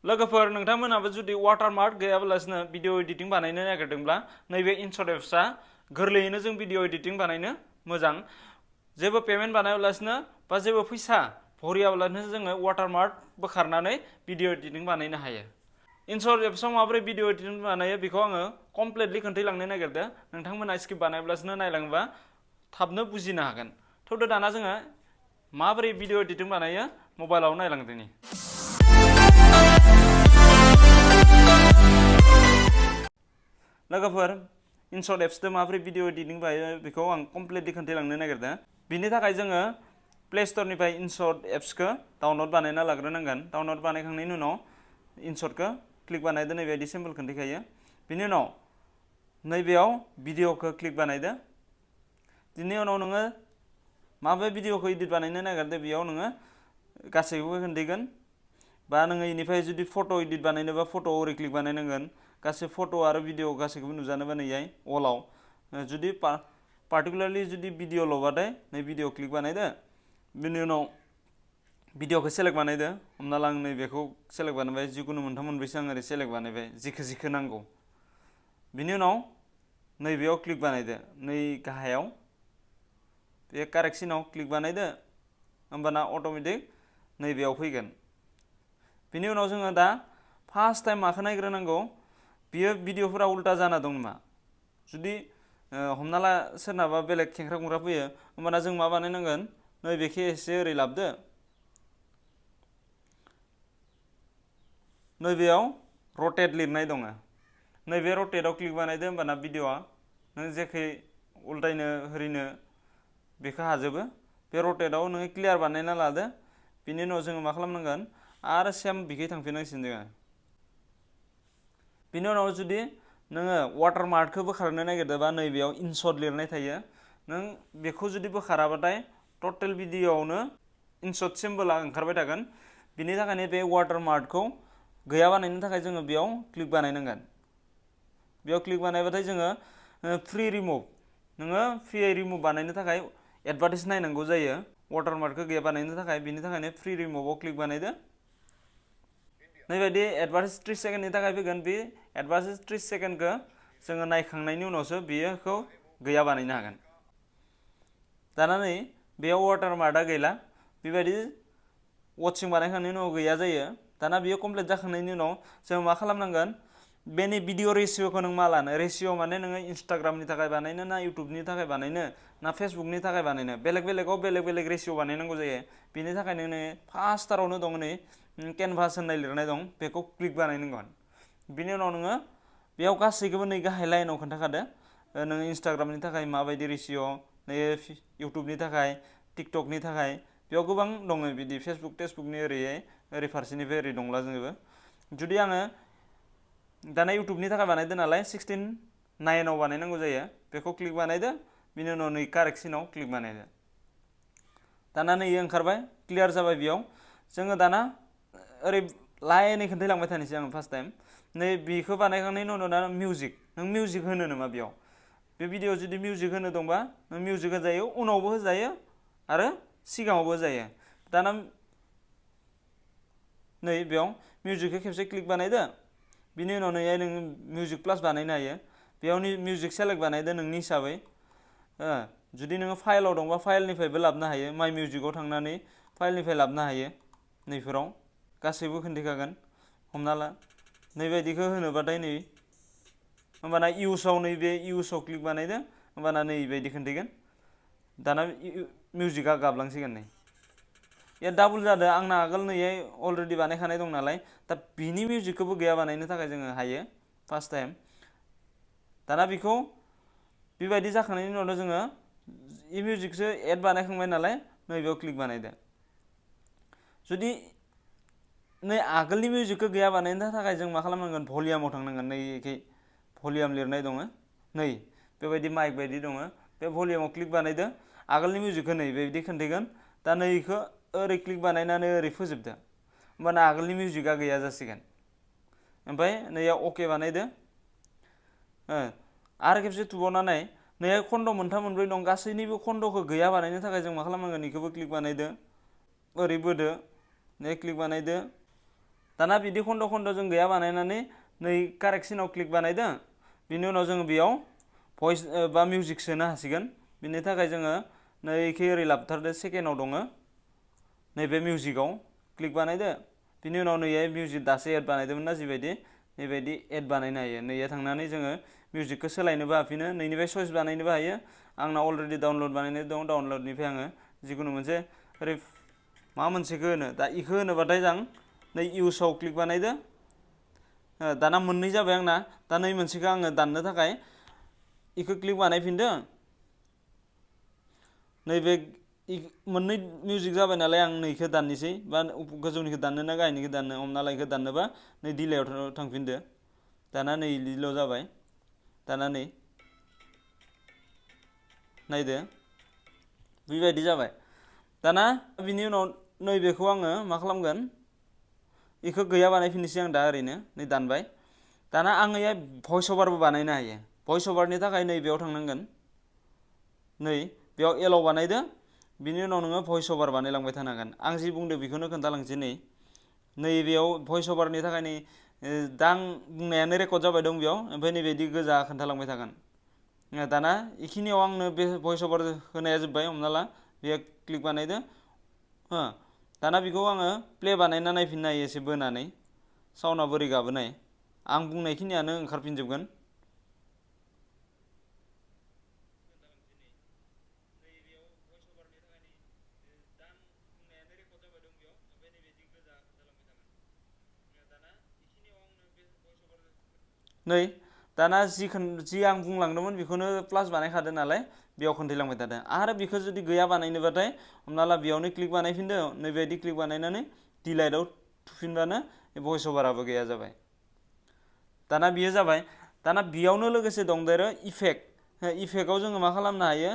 लोगोफोर नोंथांमोनाबो जुदि वाटारमार्क गैयाब्लासिनो भिडिअ एडिटिं बानायनो नागिरदोंब्ला नैबे इनशट एप्सआ गोरलैयैनो जों भिडिअ एडिटिं बानायनो मोजां जेबो पेमेन्ट बानायालासिनो बा जेबो फैसा भरियाब्लानो जोङो वाटारमार्क बोखारनानै भिडिअ एडिटिं बानायनो हायो। इनशट एप्सआव माबोरै भिडिअ एडिटिं बानायो बेखौ आङो कमप्लिटलि खोन्थालांनो नागिरदों। नोंथांमोना स्किप बानायाब्लासिनो नायलाङोबा थाबनो बुजिनो हागोन। थौदो दाना जोङो माबोरै भिडिअ एडिटिं बानायो मबाइलाव नायलांदोनि। लोगोफोर इनशट एप्सजों माबोरै भिडिअ एडिटिं बानायो बेखौ आं कमप्लिटलि खोन्थालांनो नागिरदों। बिनि थाखाय जोङो प्ले स्टोरनिफ्राय इनशट एप्सखौ डाउनलड बानायना लाग्रोनांगोन। डाउनलड बानायखांनायनि उनाव इनशटखौ क्लिक बानायदो नैबायदि सिम्बल खोन्थिखायो। बिनि उनाव नैबेयाव भिडिअखौ क्लिक बानायदो। बिनि उनाव नोङो माबे भिडिअखौ एडिट बानायनो नागिरदो बेयाव नोङो गासैखौबो खोन्थिगोन। बा नोङो इनिफ्राय जुदि फट' एडिट बानायनोबा फट'आव ओरै क्लिक बानायनांगोन। गासै फट' आरो भिडिअ गासैखौबो नुजानोबा नैहाय अलाव जुदि पार्टिकुलारलि जुदि भिडिअ ल'बाथाय नै भिडिअ क्लिक बानायदो। बिनि उनाव भिडिअखौ सेलेक्ट बानायदो। हमना ला आं नैबेखौ सेलेक्ट बानायबाय, जिखुनु मोनथाम मोनब्रैसो आं ओरै सेलेक्ट बानायबाय जिखो नांगौ। बिनि उनाव नैबेयाव क्लिक बानायदो, नै गाहायाव बे कारेक्सनाव क्लिक बानायदो। होमबाना अट'मेटिक नैबेयाव फैगोन। बिनि उनाव जोङो दा फार्स्ट टाइम माखौ नायग्रोनांगौ, बियो भिडिअफोरा उल्टा जाना दं नामा। जुदि हमना ला सोरनाबा बेलेग खेंख्रा खुंख्रा फैयो, होमबाना जों मा बानायनांगोन, नैबेखौ एसे ओरै लाबोदो। नैबेयाव रटेट लिरनाय दङ। नैबे रटेटआव क्लिक बानायदो। होमबाना भिडिअआ नों जेखै उल्टायनो होरिनो बेखौ हाजोबो। बे रटेटआव नोङो क्लियार बानायना लादो। बिनि उनाव जोङो मा खालामनांगोन, आरो सेम बिखै थांफिननांसिगोन जोङो। बिनि उनाव जुदि नोङो वाटारमार्कखौ बोखारनो नागिरदोंबा नैबेयाव इनशट लिरनाय थायो। नों बेखौ जुदि बोखाराबाथाय टटेल भिडिअआवनो इनशट सिम्बोला ओंखारबाय थागोन। बिनि थाखायनो बे वाटारमार्कखौ गैया बानायनो थाखाय जोङो बेयाव क्लिक बानायनांगोन। बेयाव क्लिक बानायबाथाय जोङो फ्रि रिमुभ, नोङो फ्रियै रिमुभ बानायनो थाखाय एडभार्टाइज नायनांगौ जायो वाटारमार्कखौ गैया बानायनो थाखाय। बिनि थाखायनो फ्रि रिमुभआव क्लिक बानायदो। नैबायदि एडभार्टाइज 30 सेकेन्डनि थाखाय फैगोन। बे एडभार्टाइज 30 सेकेन्डखौ जोङो नायखांनायनि उनावसो बेखौ गैया बानायनो हागोन। दाना नै बेयाव वाटारमार्कआ गैला। बेबायदि वाचिं बानायखांनायनि उनाव गैया जायो। दाना बेयो कमप्लिट जाखांनायनि उनाव जों मा खालामनांगोन, बेनि भिडिअ रेसिअ'खौ नों मा लानो। रेसिअ' माने नोङो इन्सटाग्रामनि थाखाय बानायनो ना इउटुबनि थाखाय बानायनो ना फेसबुकनि थाखाय बानायनो। बेलेग बेलेगाव बेलेग बेलेग रेसिअ' बानायनांगौ जायो। बिनि थाखायनो नोङो फार्स्टारावनो दङ नै केनभास होननाय लिरनाय दं, बेखौ क्लिक बानायनांगोन। बिनि उनाव नोङो बेयाव गासैखौबो नै गाहाय लाइनाव खोन्थाखादो। नोङो इन्सटाग्रामनि थाखाय माबायदि रेसिअ', नै इउटुबनि थाखाय, टिकटकनि थाखाय बेयाव गोबां दङ बिदि फेसबुक टेसबुकनि ओरै फारसेनिफ्राय ओरै दंलाजोबो। जुदि आङो दाना इउटुबनि थाखाय बानायदो नालाय 16:9 बानायनांगौ जायो। बेखौ क्लिक बानायदो। बिनि उनाव नै कारेक्सनाव क्लिक बानायदो। दाना नै ओंखारबाय, क्लियार जाबाय। बेयाव जोङो दाना ओरै लाइनै खोन्थालांबाय थानोसै आं फार्स्ट टाइम। नै बेखौ बानायखांनायनि उनाव दाना मिउजिक, नों मिउजिक होनो नामा बेयाव। बे भिडिअ'आव जुदि मिउजिक होनो दंबा नों मिउजिक होजायो, उनावबो होजायो आरो सिगाङावबो होजायो। दाना नै बेयाव मिउजिकखौ खेबसे क्लिक बानायदो। बिनि उनाव नैहाय नोङो मिउजिक प्लास बानायनो हायो। बेयाव मिउजिक सेलेक्ट बानायदो नोंनि हिसाबै। जुदि नोङो फाइलाव दंबा फाइलनिफ्रायबो लाबोनो हायो। माइ मिउजिकआव थांनानै फाइलनिफ्राय लाबोनो हायो। नैफोराव गासैबो खोन्थिखागोन। हमना ला नैबायदिखौ होनोबाथाय नै होमबाना इउसाव नैबे इउसाव क्लिक बानायदो। होमबाना नैबायदि खोन्थिगोन। दाना मिउजिकआ गाबलांसिगोन। नै डाबल जादों आंना आगोल नैहाय अलरेडि बानायखानाय दं नालाय। दा बिनि मिउजिकखौबो गैया बानायनो थाखाय जोङो हायो फार्स्ट टाइम। दाना बेखौ बेबायदि जाखांनायनि उनावनो जोङो इ मिउजिकसो एड बानायखांबाय नालाय नैबेयाव क्लिक बानायदो। जुदि नै आगोलनि मिउजिकखौ गैया बानायनो थाखाय जों मा खालामनांगोन, भलियामाव थांनांगोन। नैखै भलियाम लिरनाय दङ, नै बेबायदि माइक बायदि दङ। बे भलियामाव क्लिक बानायदो। आगोलनि मिउजिकखौ नै बेबायदि खोन्थिगोन। दा नैखौ ओरै क्लिक बानायनानै ओरै फोजोबदो। होमबाना आगोलनि मिउजिकआ गैया जासिगोन। ओमफ्राय नैयाव अके बानायदो। आरो खेबसे थुबावनानै नैहाय खन्द मोनथाम मोनब्रै दं। गासैनिबो खन्द'खौ गैया बानायनो थाखाय जों मा खालामनांगोन, बेखौबो क्लिक बानायदो। ओरै बोदो, नै क्लिक बानायदो। दाना बिदि खन्द' खन्द' जों गैया बानायनानै नै कारेक्सनाव क्लिक बानायदों बिनि उनाव जोङो बेयाव भइस बा मिउजिक सोनो हासिगोन बिनि थाखाय जोङो नै एखे ओरै लाबोथारदो सेकेन्डआव दङ नैबे मिउजिकआव क्लिक बानायदो बिनि उनाव नैहाय मिउजिक दासो एड बानायदोंमोन ना जिबायदि नैबायदि एड बानायनो हायो नैया थांनानै जोङो मिउजिकखौ सोलायनोबो हाफिनो नैनिफ्राय चइस बानायनोबो हायो आंना अलरेडि डाउनलड बानायनाय दं डाउनलडनिफ्राय आङो जिखुनु मोनसे ओरै मा मोनसेखौ होनो दा इखौ होनोबाथाय जों नै इउसाव क्लिक बानायदो दाना मोननै जाबाय आंना दा नै मोनसेखौ आङो दाननो थाखाय इखौ क्लिक बानायफिनदो नैबे मोननै मिउजिक जाबाय नालाय आं नैखौ दाननोसै बा गोजौनिखौ दाननो ना गाहायनिखौ दाननो हमना ला इखौ दाननोबा नै डिलेयाव थांफिनदो दाना नै डिल' जाबाय दाना नै नायदो बेबायदि जाबाय दाना बिनि उनाव नैबेखौ आङो मा खालामगोन इखौ गैया बानायफिननोसै आं दा ओरैनो नै दानबाय दाना आङो भइस अभारबो बानायनो हायो भइस अभारनि थाखाय नै बेयाव थांनांगोन नै बेयाव एलाव बानायदो बिनि उनाव नोङो भइस अभार बानायलांबाय थानांगोन आं जि बुंदो बेखौनो खोन्थालांसै नै बेयाव भइस अभारनि थाखाय नै दा आं बुंनायानो रेकर्ड जाबाय दं बेयाव ओमफ्राय नैबायदि गोजा खोन्थालांबाय थागोन दाना इखिनियाव आंनो बे भइस अभार होनाया जोब्बाय हमना ला बेयो क्लिक बानायदो दाना बेखौ आङो प्ले बानायना नायफिननो हायो एसे बोनानै साउन्डआ बोरै गाबोनाय आं बुंनायखिनियानो ओंखारफिनजोबगोन नै दाना जि आं बुंलांदोंमोन बेखौनो प्लास बानायखादों नालाय बेयाव खोन्थालांबाय थादों आरो बेखौ जुदि गैया बानायनोबाथाय हमना ला बेयावनो क्लिक बानायफिनदो नैबायदि क्लिक बानायनानै डिलाइटआव थुफिनबानो भइस अभाराबो गैया जाबाय दाना बियो जाबाय दाना बेयावनो लोगोसे दंदेरो इफेक्टआव जोङो मा खालामनो हायो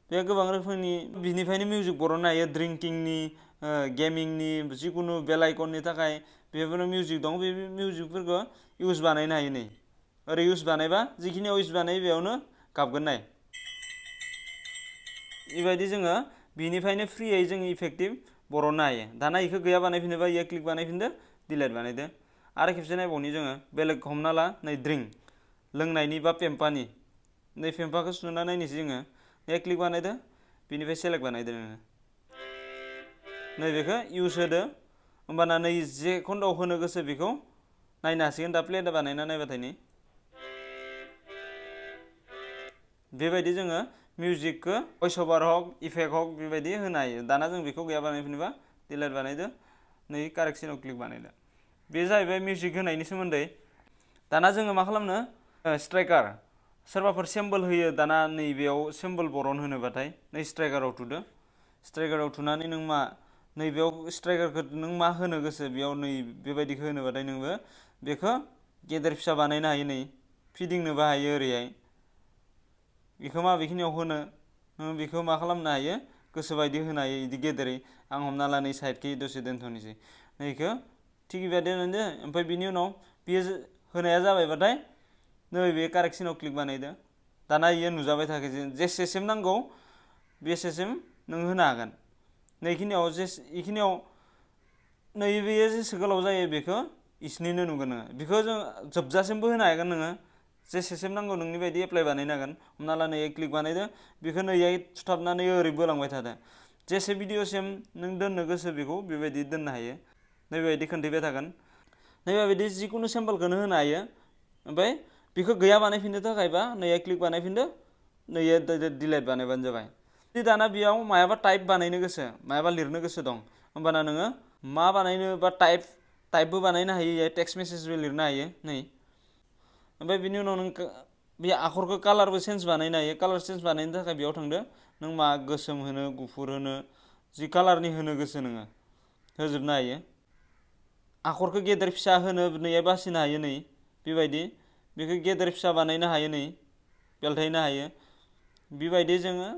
बे गोबां रोखोमनि बिनिफ्रायनो मिउजिक बरननो हायो ड्रिंकिंनि गेमिंनि जिखुनु बेल आइकननि थाखाय बेफोर मिउजिक दं बे मिउजिकफोरखौ इउज बानायनो हायो नै ओरै इउज बानायबा जिखिनियाव इउज बानायो बेयावनो गाबगोन नाय बेबायदि जोङो बिनिफ्रायनो फ्रियै जों इफेक्टिभ बरननो हायो दाना इखौ गैया बानायफिनोबा इयो क्लिक बानायफिनदो डिलाइट बानायदो आरो खेबसे नायबावनि जोङो बेलेग हमना ला नै ड्रिंक लोंनायनि बा पेम्पानि नै पेम्पाखौ सुना नायनोसै जोङो नै क्लिक बानायदो बिनिफ्राय सेलेक्ट बानायदो नोङो नैबेखौ इउज होदो होमबाना नै जे खन्दआव होनो गोसो बेखौ नायनो हासिगोन दा प्ले बानायना नायबाथाय नै बेबायदि जोङो मिउजिकखौ भइस अभार हक इफेक्ट हक बेबायदि होनो हायो दाना जों बेखौ गैया बानायफिनोबा डिलाइट बानायदो नै कारेक्सनाव क्लिक बानायदो बे जाहैबाय मिउजिक होनायनि सोमोन्दै दाना जोङो मा खालामनो स्ट्राइकार सोरबाफोर सिम्बल होयो दाना नैबेयाव सिम्बल बरन होनोबाथाय नै स्ट्राइकाराव थुदो स्ट्राइकाराव थुनानै नों मा नैबेयाव स्ट्राइकारखौ नों मा होनो गोसो बेयाव नै बेबायदिखौ होनोबाथाय नोंबो बेखौ गेदेर फिसा बानायनो हायो नै फिदिंनोबो हायो ओरैहाय बेखौ माबेखिनियाव होनो बेखौ मा खालामनो हायो गोसोबायदि होनो हायो बिदि गेदेरै आं हमना ला नै साइडखै दसे दोनथ'नोसै नैखौ थिग बेबायदि होनदो ओमफ्राय बिनि उनाव बेयो होनाया जाबायबाथाय नैबे कारेक्सनाव क्लिक बानायदो दाना इयो नुजाबाय थाखो जेसेसिम नांगौ बेसेसिम नों होनो हागोन नैखिनियाव इखिनियाव नैबेयो जेसे गोलाव जायो बेखौ इसिनिनो नुगोन नोङो बेखौ जों जोबजासिमबो होनो हागोन नोङो जेसेसिम नांगौ नोंनि बायदि एप्लाइ बानायनो हागोन हमना ला नै क्लिक बानायदो बेखौ नैहाय थुथाबनानै ओरै बोलांबाय थादो जेसे भिडिअसिम नों दोननो गोसो बेखौ बेबायदि दोननो हायो नैबेबायदि खोन्थाबाय थागोन नैबेबायदि जिखुनु सेम्पोलखौनो होनो हायो ओमफ्राय बेखौ गैया बानायफिननो थाखायबा नैया क्लिक बानायफिनदो नैया डिलाइट बानायबानो जाबाय जुदि दाना बेयाव मायाबा टाइप बानायनो गोसो मायाबा लिरनो गोसो दं होमबाना नोङो मा बानायनो बा टाइपबो बानायनो हायो टेक्स्ट मेसेजबो लिरनो हायो नै ओमफ्राय बिनि उनाव नों बे आखरखौ कालारबो चेन्ज बानायनो हायो कालार चेन्ज बानायनो थाखाय बेयाव थांदो नों मा गोसोम होनो गुफुर होनो जि कालारनि होनो गोसो नोङो होजोबनो हायो आखरखौ गेदेर फिसा होनो नैया बासिनो हायो नै बेबायदि बेखौ गेदेर फिसा बानायनो हायो नै बेलथायनो हायो बेबायदि जोङो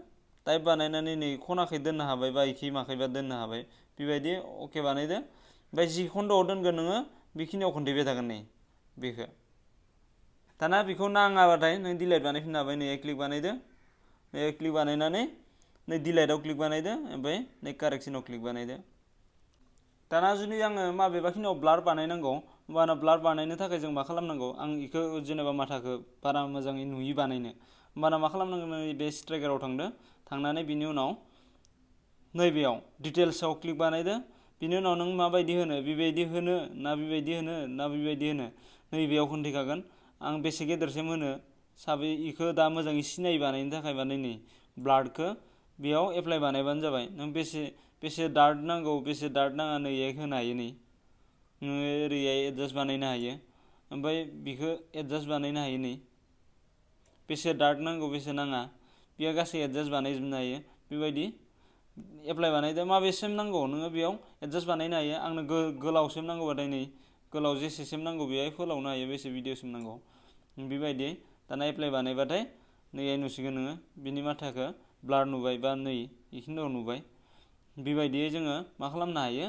टाइप बानायनानै नै खनाखै दोननो हाबाय बा इखि माखैबा दोननो हाबाय बेबायदि अके बानायदो ओमफ्राय जि खन्द'आव दोनगोन नोङो बेखिनियाव खोन्थाबाय थागोन नै बेखौ दाना बेखौ नाङाबाथाय नों डिलाइट बानायफिननो हाबाय नै क्लिक बानायदो नै क्लिक बानायनानै नै डिलाइटआव क्लिक बानायदो ओमफ्राय नै कारेक्सनाव क्लिक बानायदो दाना जुदि आङो माबेबा खिनियाव ब्लार बानायनांगौ होमबाना ब्लार बानायनो थाखाय जों मा खालामनांगौ आं इखौ जेनेबा माथाखौ बारा मोजाङै नुयि बानायनो होमबाना मा खालामनांगोन बे स्ट्राइकाराव थांनानै बिनि उनाव नैबेयाव डिटेल्सआव क्लिक बानायदो बिनि उनाव नों माबायदि होनो बेबायदि होनो ना बेबायदि होनो ना बेबायदि होनो नैबेयाव खोन्थाखागोन आं बेसे गेदेरसिम होनो साबै इखौ दा मोजाङै सिनायै बानायनो थाखाय माने नै ब्लारखौ बेयाव एप्लाइ बानायबानो जाबाय नों बेसे डार्क नांगौ बेसे डार्क नाङा नै होनो हायो नै नोङो ओरैहाय एडजास्ट बानायनो हायो ओमफ्राय बेखौ एडजास्ट बानायनो हायो नै बेसे डार्क नांगौ बेसे नाङा बेयो गासै एडजास्ट बानायजोबनो हायो बेबायदि एप्लाइ बानायदो माबेसिम नांगौ नोङो बेयाव एडजास्ट बानायनो हायो आंनो गोलावसिम नांगौबाथाय नै गोलाव जेसेसिम नांगौ बेहाय फोलावनो हायो बेसे भिडिअसिम नांगौ बेबायदि दाना एप्लाइ बानायबाथाय नैहाय नुसिगोन नोङो बिनि माथाखौ ब्लार नुबाय बा नै बेखिनियाव नुबाय बेबायदियै जोङो मा खालामनो हायो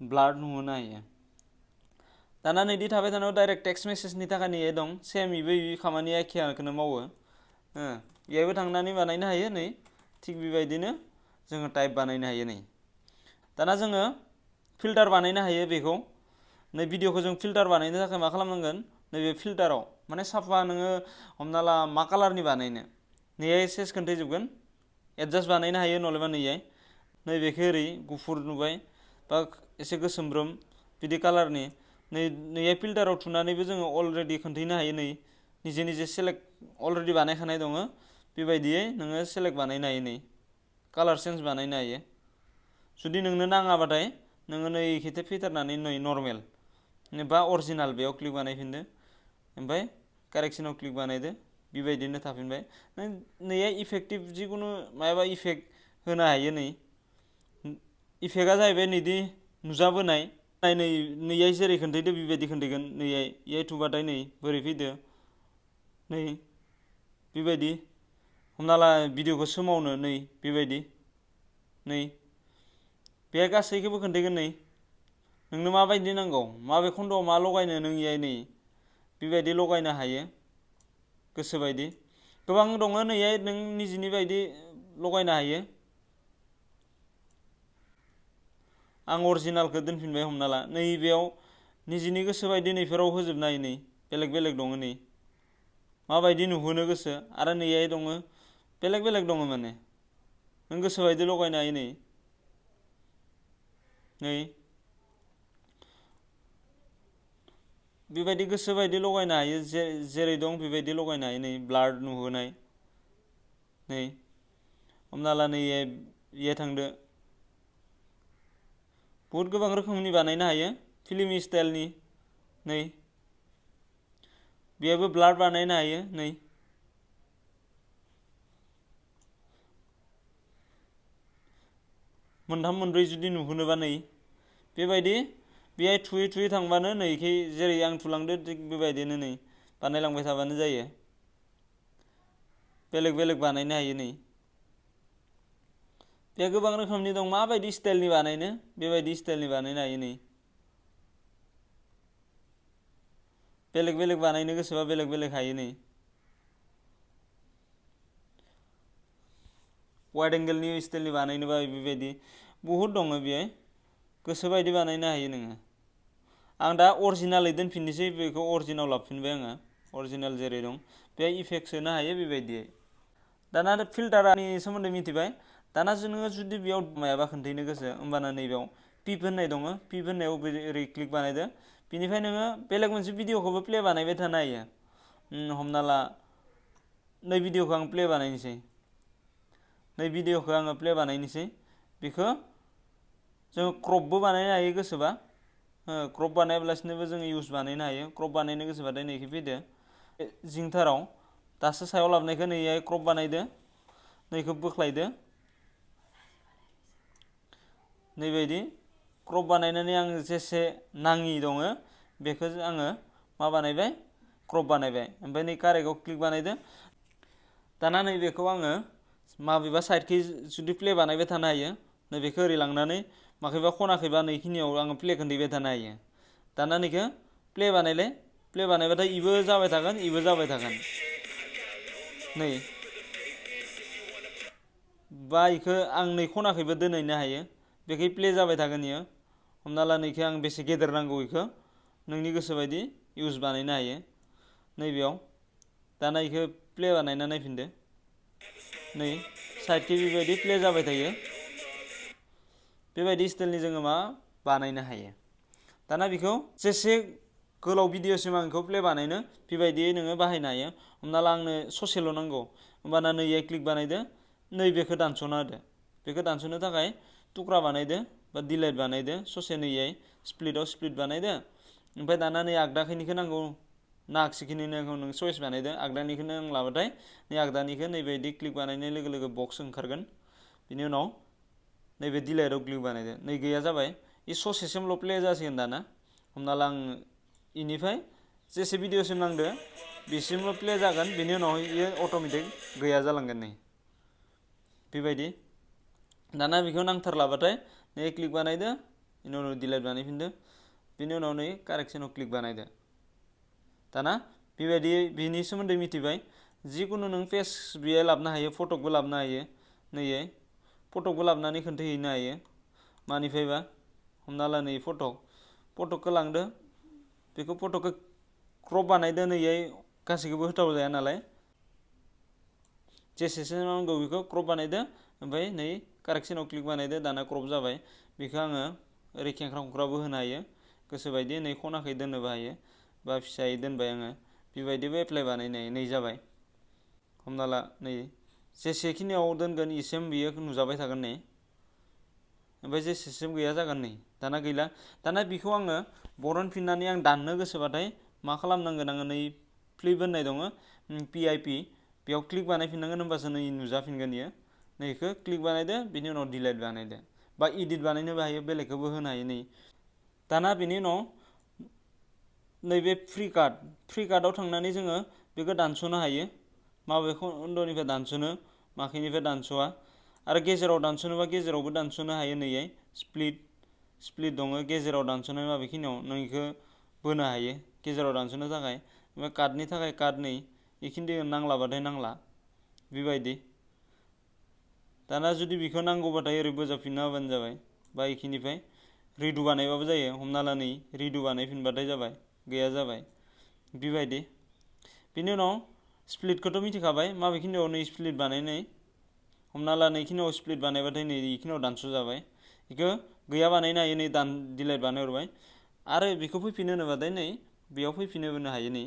ब्लार नुहोनो हायो दाना नैदि थाबाय थानायाव डाइरेक्ट टेक्स्ट मेसेजनि थाखाय नैहाय दं सेम इबो खामानिया एखेखौनो मावो बेहायबो थांनानै बानायनो हायो नै थिग बेबायदिनो जोङो टाइप बानायनो हायो नै दाना जोङो फिल्टार बानायनो हायो बेखौ नै भिडिअखौ जों फिल्टार बानायनो थाखाय मा खालामनांगोन नैबे फिल्टाराव माने साफा नोङो हमना ला मा कालारनि बानायनो नैहाय सेस खोन्थायजोबगोन एडजास्ट बानायनो हायो नलेबा नैहाय नैबेखौ ओरै गुफुर नुबाय बा एसे गोसोमब्रोम बिदि कालारनि नैहाय फिल्टाराव थुनानैबो जोङो अलरेडि खोन्थानो हायो नै निजे सेलेक्ट अलरेडि बानायखानाय दङ बेबायदियै नोङो सेलेक्ट बानायनो हायो नै कालार चेन्ज बानायनो हायो जुदि नोंनो नाङाबाथाय नोङो नै खेथे फैथारनानै नै नर्मेल बा अरिजिनाल बेयाव क्लिक बानायफिनदो ओमफ्राय कारेक्सनाव क्लिक बानायदो बेबायदिनो थाफिनबाय नों नैहाय इफेक्टिभ जिखुनु मायाबा इफेक्ट होनो हायो नै इफेक्टआ जाहैबाय नैदि नुजाबोनाय नैहाय जेरै खोन्थायदो बेबायदि खोन्थायगोन नैहाय थुबाथाय नै बोरै फैदो नै बेबायदि हमना ला भिडिअखौ सोमावनो नै बेबायदि नै बे गासैखौबो खोन्थायगोन नै नोंनो माबायदि नांगौ माबे खन्दआव मा लगायनो नों इहाय नै बेबायदि लगायनो हायो गोसोबायदि गोबां दङ नैहाय नों निजिनि बायदि लगायनो हायो आं अरिजिनालखौ दोनफिनबाय हमना ला नैबेयाव निजिनि गोसो बायदि नैफोराव होजोबनो हायो नै बेलेग दङ नै माबायदि नुहोनो गोसो आरो नैहाय दङ बेलेग दङ माने नों गोसो बायदि लगायनो हायो नै बेबायदि गोसो बायदि लगायनो हायो जेरै दं बेबायदि लगायनो हायो नै ब्लार नुहोनाय नै हमना ला नैहाय थांदो बहुद गोबां रोखोमनि बानायनो हायो फिल्म स्टाइलनि नै बेयावबो ब्लार बानायनो हायो नै मोनथाम मोनब्रै जुदि नुहोनोबा नै बेबायदि बेहाय थुयै थांबानो नैखै जेरै आं थुलांदो थिग बेबायदिनो नै बानायलांबाय थाबानो जायो बेलेग बानायनो हायो नै बे गोबां रोखोमनि दं माबायदि स्टाइलनि बानायनो बेबायदि स्टाइलनि बानायनो हायो नै बेलेग बानायनो गोसोबा बेलेग हायो नै वाइड एंगेलनि स्टाइलनि बानायनोबा बेबायदि बहुद दङ बेहाय गोसोबायदि बानायनो हायो नोङो आं दा अरिजिनालै दोनफिननोसै बेखौ अरिजिनाल लाबोफिनबाय आङो अरिजिनाल जेरै दं बेहाय इफेक्ट सोनो हायो बेबायदियै दाना फिल्टारनि सोमोन्दै मिथिबाय दाना नोङो जुदि बेयाव मायाबा खोन्थायनो गोसो होमबाना नैबेयाव पिप होननाय दङ पिप होननायाव ओरै क्लिक बानायदो बिनिफ्राय नोङो बेलेग मोनसे भिडिअखौबो प्ले बानायबाय थानो हायो हमना ला नै भिडिअखौ आं प्ले बानायनोसै नै भिडिअखौ आङो प्ले बानायनोसै बेखौ जोङो क्रपबो बानायनो हायो गोसोबा क्रप बानायालासिनोबो जोङो इउस बानायनो हायो क्रप बानायनो गोसोबाथाय नैखै फैदो जिंथाराव दासो सायाव लाबोनायखौ नैहाय क्रप बानायदो नैखौ बोख्लायदो नैबायदि क्रप बानायनानै आं जेसे नाङि दङ बेखौ आङो मा बानायबाय क्रप बानायबाय ओमफ्राय नै कारेक्टआव क्लिक बानायदो दाना नैबेखौ आङो माबेबा साइडखै जुदि प्ले बानायबाय थानो हायो नैबेखौ ओरै लांनानै माखैबा खनाखैबा नैखिनियाव आङो प्ले खोन्थायबाय थानो हायो दाना नैखौ प्ले बानायबाथाय इबो जाबाय थागोन इबो जाबाय थागोन नै बा इखौ आं नै खनाखैबो दोनहैनो हायो बेखै प्ले जाबाय थागोन इयो हमना ला नैखो आं बेसे गेदेर नांगौ बेखौ नोंनि गोसो बायदि इउज बानायनो हायो नैबेयाव दाना बेखौ प्ले बानायना नायफिनदो नै साइडखि बेबायदि प्ले जाबाय थायो बेबायदि स्टाइलनि जोङो मा बानायनो हायो दाना बेखौ जेसे गोलाव भिडिअसिम आं बेखौ प्ले बानायनो बेबायदियै नोङो बाहायनो हायो हमना ला आंनो ससेल' नांगौ होमबाना नैयाव क्लिक बानायदो नैबेखौ दानस'ना होदो बेखौ दानस'नो थाखाय थुख्रा बानायदो बा डिलाइट बानायदो ससे नैयाय स्प्लिटआव स्प्लिट बानायदो ओमफ्राय दाना नै आगदाखैनिखौ नांगौ ना आगसिखिनिखौ नों चइस बानायदो आगदानिखौ नांलाबाथाय नै आगदानिखौ नैबायदि क्लिक बानायनाय लोगो लोगो बक्स ओंखारगोन बिनि उनाव नैबे डिलाइटआव क्लिक बानायदो नै गैया जाबाय इ ससेसिमल' प्ले जासिगोन दाना हमना ला आं इनिफ्राय जेसे भिडिअसिम नांदो बिसिमल' प्ले जागोन बिनि उनाव इयो अट'मेटिक गैया जालांगोन नै बेबायदि दाना बेखौ नांथारलाबाथाय नै क्लिक बानायदो बिनि उनाव डिलाइट बानायफिनदो बिनि उनाव नै कारेक्सनाव क्लिक बानायदो दाना बेबायदि बिनि सोमोन्दै मिथिबाय जिकुनु नों पेज बेहाय लाबोनो हायो फटकबो लाबोनो हायो नैयै फटकबो लाबोनानै खोन्थाहैनो हायो मानिफ्रायबा हमना ला नै फटकखौ लांदो बेखौ फटकखौ क्रप बानायदो नैयै गासैखौबो होथाव जाया नालाय जेसेसो नांगौ बेखौ क्रप बानायदो ओमफ्राय नै कारेक्सनाव क्लिक बानायदो दाना क्रप जाबाय बेखौ आङो ओरै खेंख्रा खुंख्राबो होनो हायो गोसोबायदि नै खनाखै दोननोबो हायो बा फिसायै दोनबाय आङो बेबायदिबो एप्लाइ बानायनाय नै जाबाय हमना ला नै जेसेखिनियाव दोनगोन इसिम बियो नुजाबाय थागोन नै ओमफ्राय जेसेसिम गैया जागोन नै दाना गैला दाना बेखौ आङो बरनफिननानै आं दाननो गोसोबाथाय मा खालामनांगोन आङो नै फ्लिप होननाय दङ PIP बेयाव क्लिक बानायफिननांगोन होमबासो नै नुजाफिनगोन इयो नैखौ क्लिक बानायदो बिनि उनाव डिलाइट बानायदो बा इडिट बानायनोबो हायो बेलेगखौबो होनो हायो नै दाना बिनि उनाव नैबे फ्रि कार्डआव थांनानै जोङो बेखौ दानस'नो हायो माबे खन्दनिफ्राय दानस'नो माखैनिफ्राय दानस'आ आरो गेजेराव दानस'नोबा गेजेरावबो दानस'नो हायो नैयै स्प्लिट दङ गेजेराव दानस'नाय माबेखिनियाव नों बेखौ बोनो हायो गेजेराव दानस'नो थाखाय ओमफ्राय कार्डनि थाखाय कार्ड नै बेखिनि नांलाबाथाय नांला बेबायदि दाना जुदि बेखौ नांगौबाथाय ओरै बोजाबफिनना होबानो जाबाय बा बेखिनिफ्राय रिडु बानायबाबो जायो हमना ला नै रिडु बानायफिनबाथाय जाबाय गैया जाबाय बेबायदि बिनि उनाव स्प्लिटखौथ' मिथिखाबाय माबेखिनियाव नै स्प्लिट बानायनाय हमना ला नैखिनियाव स्प्लिट बानायबाथाय नै बेखिनियाव दानस' जाबाय बेखौ गैया बानायनो हायो नै डिलाइट बानायहरबाय आरो बेखौ फैफिन होनोबाथाय नै बेयाव फैफिनहोनो हायो नै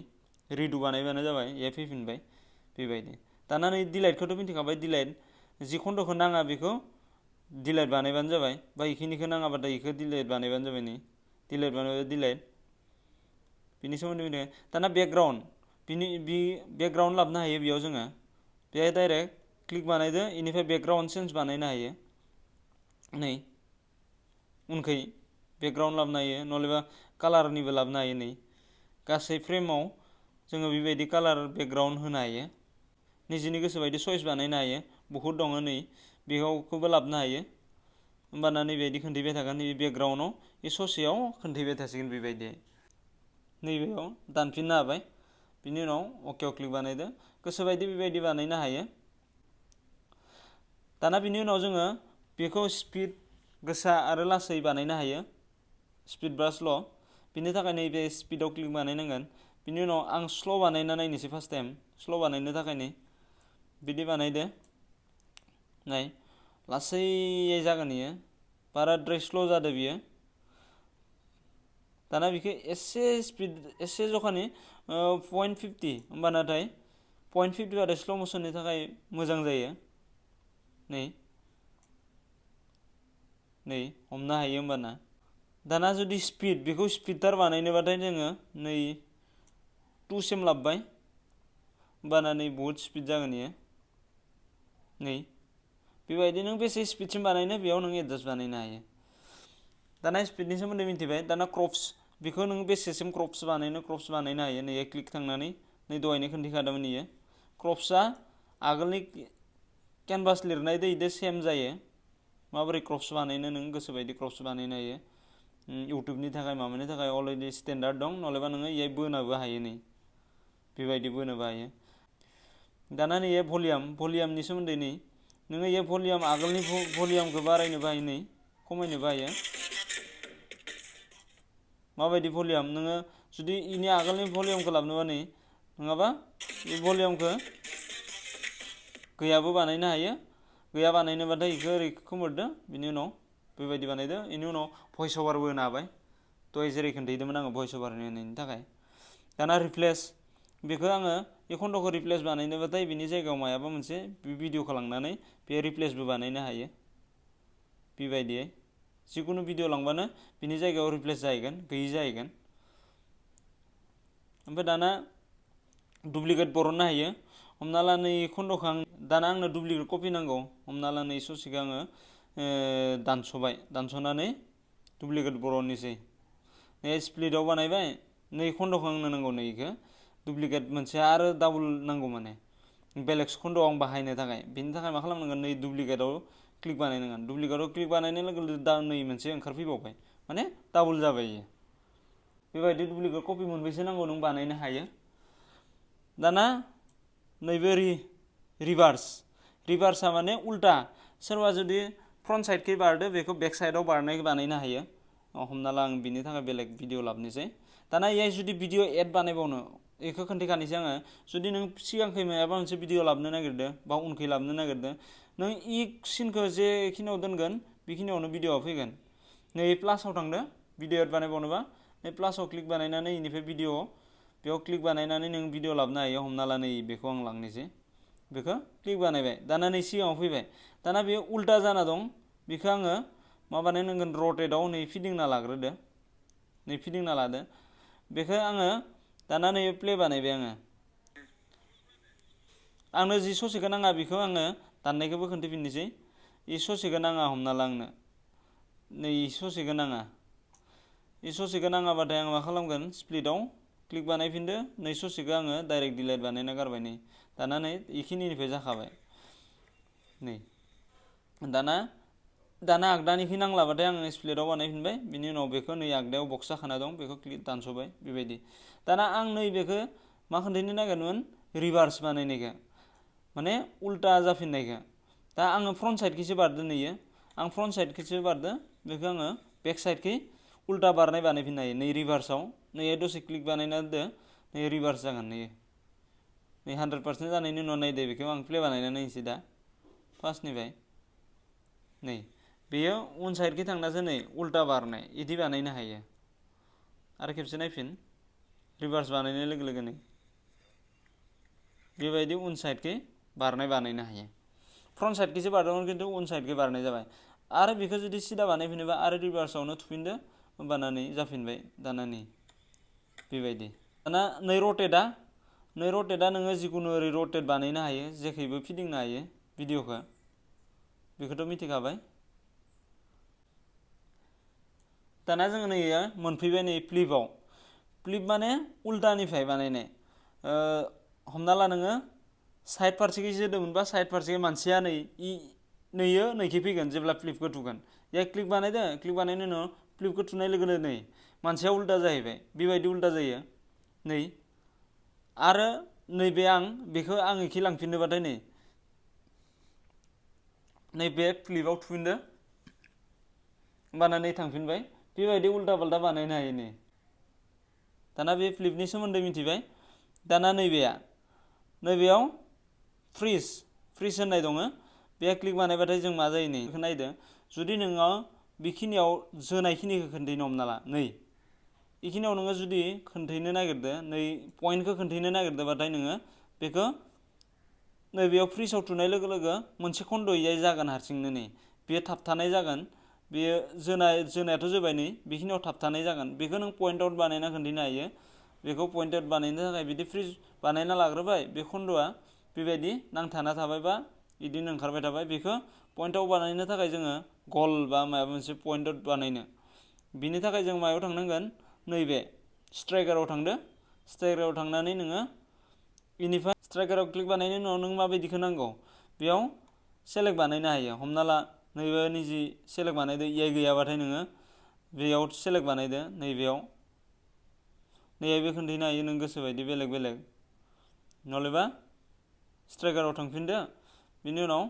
रिडु बानायबानो जाबाय बेहाय फैफिनबाय बेबायदि दाना नै डिलाइटखौथ' मिथिखाबाय डिलाइट जि खन्द'खौ नाङा बेखौ डिलाइट बानायबानो जाबाय बा बेखिनिखौ नाङाबाथाय बेखौ डिलाइट बानायबानो जाबाय नै डिलाइट बानायबाय डिलाइट बिनि सोमोन्दै मिथिबाय दाना बेकग्राउन्ड बेकग्राउन्ड लाबोनो हायो बेयाव जोङो बेहाय डाइरेक्ट क्लिक बानायदो बेनिफ्राय बेकग्राउन्ड चेन्ज बानायनो हायो नै उनखै बेकग्राउन्ड लाबोनो हायो नलेबा कालारनिबो लाबोनो हायो नै गासै फ्रेमाव जोङो बेबायदि कालार बेकग्राउन्ड होनो हायो निजिनि गोसो बायदि चइस बानायनो हायो बहुद दङ नै बेखौबो लाबोनो हायो होमबाना नैबायदि खोन्थैबाय थागोन नैबे बेकग्राउन्डआव बे ससेयाव खोन्थैबाय थासिगोन बेबायदि नैबेयाव दानफिननो हाबाय बिनि उनाव अकेआव क्लिक बानायदो गोसोबायदि बेबायदि बानायनो हायो दाना बिनि उनाव जोङो बेखौ स्पिड गोसा आरो लासै बानायनो हायो स्पिड बा स्ल' बिनि थाखाय नैबे स्पिडआव क्लिक बानायनांगोन बिनि उनाव आं स्ल' बानायना नायनोसै फार्स्ट टाइम स्ल' बानायनो थाखाय नै बिदि बानायदो नाय लासै जागोन इयो बाराद्राय स्ल' जादो बियो दाना बेखौ एसे स्पिड एसे जखानि 0.50 होमबानाथाय 0.50 बाथाय स्ल' मसननि थाखाय मोजां जायो नै हमनो हायो होमबाना दाना जुदि स्पिड बेखौ स्पिडथार बानायनोबाथाय जोङो नै 2 सिम लाबबाय होमबाना नै बहुद स्पिड जागोन इयो नै बेबायदि नों बेसे स्पिडसिम बानायनो बेयाव नों एडजास्ट बानायनो हायो दाना स्पिडनि सोमोन्दै मिथिबाय दाना क्रप्स बेखौ नों बेसेसिम क्रप्स बानायनो हायो नै क्लिक थांनानै नै दहायनो खोन्थाखादोंमोन इयो क्रप्सआ आगोलनि केनभास लिरनायदो इदो सेम जायो माबोरै क्रप्स बानायनो नों गोसोबायदि क्रप्स बानायनो हायो इउटुबनि थाखाय माबानि थाखाय अलरेडि स्टेन्डार्ड दं नलेबा नोङो इयाय बोनोबो हायो नै बेबायदि बोनोबो हायो दाना नै भलियामनि सोमोन्दै नै नोङो भलियाम आगोलनि भलियामखौ बारायनोबो हायो नै खमायनोबो हायो माबायदि भलिउम नोङो जुदि इनि आगोलनि भलिउमखौ लाबोनोबा नै नङाबा बे भलिउमखौ गैयाबो बानायनो हायो गैया बानायनोबाथाय इखौ ओरै खोमोरदो बिनि उनाव बेबायदि बानायदो इनि उनाव भइस ओभारबो होनो हाबाय दहाय जेरै खोन्थादोंमोन आङो भइस ओभार होनायनि थाखाय दाना रिप्लेस बेखौ आङो बे खन्द'खौ रिप्लेस बानायनोबाथाय बिनि जायगायाव मायाबा मोनसे भिडिअखौ लांनानै बे रिप्लेसबो बानायनो हायो बेबायदियै जिखुनु भिडिअ लांबानो बिनि जायगायाव रिप्लेस जाहैगोन गैयि जाहैगोन ओमफ्राय दाना डुप्लिकेट बरननो हायो हमना ला नै खन्द'खौ आं दाना आंनो डुप्लिकेट कपि नांगौ हमना ला नै ससेखौ आङो दानस'नानै डुप्लिकेट बरननोसै नै स्प्लिटआव बानायबाय नै खन्द'खौ आंनो नांगौ नै इखौ डुप्लिकेट मोनसे आरो डाबल नांगौ माने बेलेग खन्द'आव आं बाहायनो थाखाय बेनि थाखाय मा खालामनांगोन नै डुप्लिकेटआव क्लिक बानायनांगोन डुप्लिकेटआव क्लिक बानायनाय लोगो लोगो दा नै मोनसे ओंखारफैबावबाय माने डाबल जाबाय इयो बेबायदि डुप्लिकेट कपि मोनबेसे नांगौ नों बानायनो हायो दाना नैबे रिभार्सआ माने उल्टा सोरबा जुदि फ्रन्ट साइडखै बारदो बेखौ बेक साइडआव बारनाय बानायनो हायो हमना ला आं बिनि थाखाय बेलेग भिडिअ लाबोनोसै दाना इयाय जुदि भिडिअ एड बानायबावनो बेखौ खोन्थाखानोसै आङो जुदि नों सिगांखै माबा मोनसे भिडिअ लाबोनो नागिरदों बा उनखै लाबोनो नागिरदों नों इ सिनखौ जेखिनियाव दोनगोन बेखिनियावनो भिडिअआ फैगोन नै प्लासाव थांदो भिडिअ एड बानायबावनोबा नै प्लासाव क्लिक बानायनानै इनिफ्राय भिडिअ बेयाव क्लिक बानायनानै नों भिडिअ लाबोनो हायो हमना ला नै बेखौ आं लांनोसै बेखौ क्लिक बानायबाय दाना नै सिगाङाव फैबाय दाना बेयो उल्टा जाना दं बेखौ आङो मा बानायनांगोन रटेटआव नै फिदिंना लाग्रोदो नै फिदिंना लादो बेखौ आङो दाना नै प्ले बानायबाय आंनो जि ससेखौ नाङा बेखौ आङो दाननायखौबो खोन्थाफिननोसै इ ससेखौ नाङा हमना ला आंनो नै ससेखौ नाङाबाथाय आं मा खालामगोन स्प्लिटआव क्लिक बानायफिनदो नै ससेखौ आङो डाइरेक्ट डिलाइट बानायना गारबाय नै दाना नै इखिनिनिफ्राय जाखाबाय नै दाना आगदानिखै नांलाबाथाय आङो स्प्लिटआव बानायफिनबाय बिनि उनाव बेखौ नै आगदायाव बक्स जाखाना दं बेखौ क्लिक दानस'बाय बेबायदि दाना आं नै बेखौ मा खोन्थानो नागिरदोंमोन रिभार्स बानायनायखौ माने उल्टा जाफिननायखौ दा आङो फ्रन्ट साइडखैसो बारदो नैयो आं फ्रन्ट साइडखैसो बारदो बेखौ आङो बेक साइडखै उल्टा बानायफिननो हायो नै रिभार्सआव नै दसे क्लिक बानायना दोनदो नै रिभार्स जागोन नै 100% जानायनि उनाव नायदो बेखौ आं प्ले बानायना नायनोसै दा फार्स्टनिफ्राय नै बेयो उन साइडखै थांनासो नै उल्टा बारनाय इदि बानायनो हायो आरो खेबसे नायफिन रिभार्स बानायनाय लोगो लोगोनो बेबायदि उन साइडखै बारनाय बानायनो हायो फ्रन्ट साइडखैसो बारदोंमोन खिन्थु उन साइडखै बारनाय जाबाय आरो बेखौ जुदि सिदा बानायफिनोबा आरो रिभार्सआवनो थुफिनदो होमबाना नै जाफिनबाय दाना नै बेबायदि दाना नै रटेटआ नोङो जिखुनु ओरै रटेट बानायनो हायो जेखैबो फिदिंनो हायो भिडिअखौ बेखौथ' मिथिखाबाय दाना जोङो नै मोनफैबाय नै फ्लिप माने उल्टानिफ्राय बानायनाय हमना ला नोङो साइड फारसेखै जोदोंमोनबा साइड फारसे मानसिया नैयो नैखै फैगोन जेब्ला फ्लिपखौ थुगोन क्लिक बानायदो क्लिक बानायनायनि उनाव फ्लिपखौ थुनाय लोगो लोगो नै मानसिया उल्टा जाहैबाय बेबायदि उल्टा जायो नै आरो नैबे आं बेखौ आं इखै लांफिननोबाथाय नै बे फ्लिपआव थुफिनदो होमबाना नै थांफिनबाय बेबायदि उल्टा पाल्टा बानायनो हायो नै दाना बे फ्लिपनि सोमोन्दै मिथिबाय दाना नैबेयाव फ्रिज होननाय दङ बे क्लिक बानायबाथाय जों मा जायो नै बेखौ नायदो जुदि नोङो बेखिनियाव जोनायखिनिखौ खोन्थानो हमना ला नै बेखिनियाव नोङो जुदि खोन्थानो नागिरदो नै पइन्टखौ खोन्थानो नागिरदोंबाथाय नोङो बेखौ नैबेयाव फ्रिजआव थुनाय लोगो लोगो मोनसे खन्द'यै जागोन हारसिंनो नै बेयो थाबथानाय जागोन बेयो जोनायाथ' जोबाय नै बेखिनियाव थाबथानाय जागोन बेखौ नों पइन्ट आउट बानायना खोन्थानो हायो बेखौ पइन्ट आउट बानायनो थाखाय बिदि फ्रिज बानायना लाग्रोबाय बे खन्द'आ बेबायदि नांथाना थाबायबा बिदिनो ओंखारबाय थाबाय बेखौ पइन्ट आउट बानायनो थाखाय जोङो गल बा माबा मोनसे पइन्ट आउट बानायनो बिनि थाखाय जों मायाव थांनांगोन नैबे स्ट्राइकाराव थांनानै नोङो बेनिफ्राय स्ट्राइकाराव क्लिक बानायनायनि उनाव नों माबायदिखौ नांगौ बेयाव सेलेक्ट बानायनो हायो हमना ला नैबे निजि सेलेक्ट बानायदो गैयाबाथाय नोङो बेयाव सेलेक्ट बानायदो नैबेयाव खोन्थानो हायो नों गोसोबायदि बेलेग नलेबा स्ट्राइकाराव थांफिनदो बिनि उनाव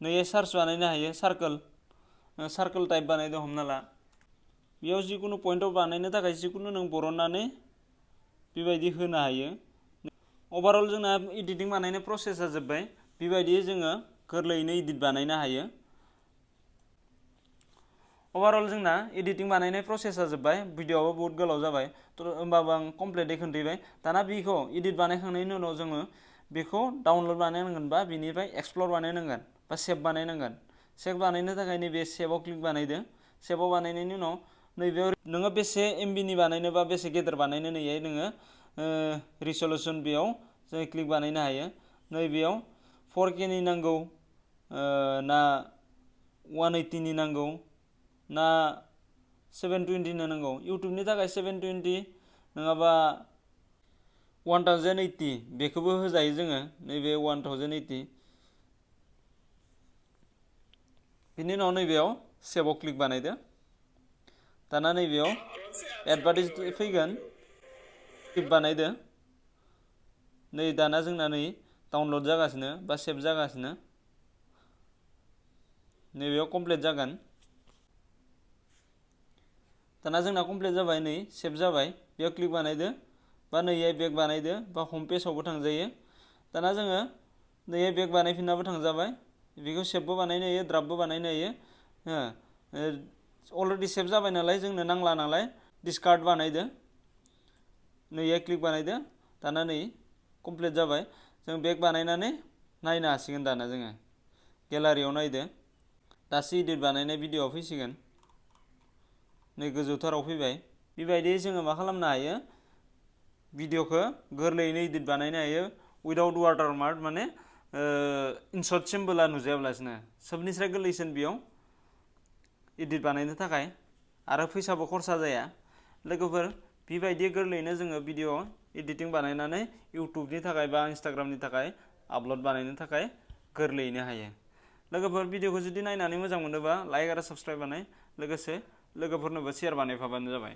नै सार्च बानायनो हायो सार्कोल टाइप बानायदो हमना ला बेयाव जिकुनु पइन्टआव बानायनो थाखाय जिकुनु नों बरननानै बेबायदि होनो हायो। ओभारअल जोंना एडिटिं बानायनाय प्रसेसा जोब्बाय। बेबायदि जोङो गोरलैयैनो एडिट बानायनो हायो। ओभारअल जोंना एडिटिं बानायनाय प्रसेसा जोब्बाय। भिडिअआबो बहुत गोलाव जाबाय होमबाबो आं कमप्लिटै खोन्थाबाय। दाना बेखौ एडिट बानायखांनायनि उनाव जोङो बेखौ डाउनलड बानायनांगोन बा बेनिफ्राय एक्सप्लर बानायनांगोन बा सेभ बानायनांगोन। सेभ बानायनो थाखाय नैबे सेभआव क्लिक बानायदो। सेभआव बानायनायनि उनाव नैबेयाव नोङो बेसे एमबिनि बानायनो बा बेसे गेदेर बानायनो नैहाय नोङो रिजल्युसन बेयाव जों क्लिक बानायनो हायो। नैबेयाव 4K नि नांगौ ना 180नि नांगौ ना 720 नि नांगौ। इउटुबनि थाखाय 720 नङाबा 1080 बेखौबो होजायो जोङो नैबे 1080। बिनि उनाव नैबेयाव सेभआव क्लिक बानायदो। दाना नैबेयाव एडभार्टाइज फैगोन क्लिक बानायदो। नै दाना जोंना नै डाउनलड जागासिनो बा सेभ जागासिनो। नैबेयाव कमप्लिट जागोन। दाना जोंना कमप्लिट जाबाय नै सेभ जाबाय। बेयाव क्लिक बानायदो बा नैहाय बेक बानायदो बा हम पेजआवबो थांजायो। दाना जोङो नैहाय बेक बानायफिननाबो थांजाबाय। बेखौ सेभबो बानायनो हायो ड्राफ्टबो बानायनो हायो। अलरेडि सेभ जाबाय नालाय जोंनो नांला नालाय डिसकार्ड बानायदो। नैहाय क्लिक बानायदो। दाना नै कमप्लिट जाबाय। जों बेक बानायनानै नायनो हासिगोन दाना जोङो गेलारियाव नायदो। दासो एडिट बानायनाय भिडिअ'आ फैसिगोन। नै गोजौथाराव फैबाय। बेबायदि जोङो मा खालामनो हायो भिडिअ'खौ गोरलैयैनो एडिट बानायनो हायो उइदाउट वाटारमार्क माने इनसर्ट सिम्बोला नुजायाब्लासिनो। सबनिफ्राय गोरलैसिन बेयाव एडिट बानायनो थाखाय आरो फैसाबो खरसा जाया। लोगोफोर बेबायदि गोरलैयैनो जोङो भिडिअ एडिटिं बानायनानै इउटुबनि थाखाय बा इन्स्टाग्रामनि थाखाय आपल'ड बानायनो थाखाय गोरलैयैनो हायो। लोगोफोर भिडिअखौ जुदि नायनानै मोजां मोनोबा लाइक आरो साबस्क्राइब बानाय। लोगोसे लोगोफोरनोबो शेयार बानायफाबानो जाबाय।